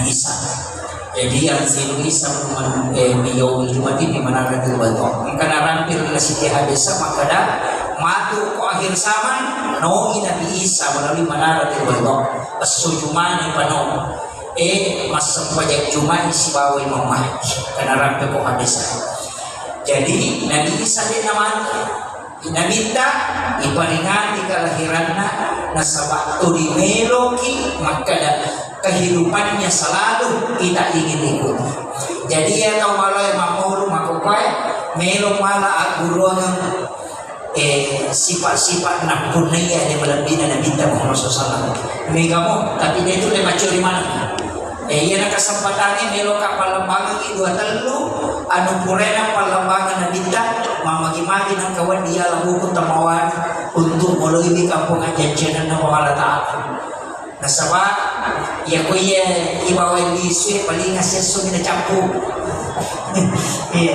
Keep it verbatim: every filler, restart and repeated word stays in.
Isa. Jadi, anzilu Isa, eh, fi yaumil jum'ati fi manaratil baydha. Engka narampil ri Siti Hadesa makkeda, matu ko akhir zaman, noi Nabi Isa melalui manaratil baydha. Esso Jumani pano. Eh, massempajang Jumai sibawa Imam Mahdi. Engka narampil ko Hadesa. Jadi, Nabi Isa de namati. Nabitta iparingati kalahiranna, nasaba tuli meloki makkeda kehidupannya selalu kita ingin ikuti. Jadi, iya tau maloe mammolu makkokkoe, melo mala agguruangeng, eh, sifat-sifat nappunnai ade malebbina Nabitta Muhammad sallallahu alaihi wasallam. Mega mo, tapi de tu le macuri maneng. Eh, iyana kesempatangnge meloka pallembangengngi dua tellu anu purana pallembangenna Nabitta, mammagi-magi nengka wedding yala buku tamawana untuk moloiwi kampong ajjancenna Puang Allah Ta'ala. Nasaba iya ko iya ibawa lisue paling asesso mina cappu. Iya.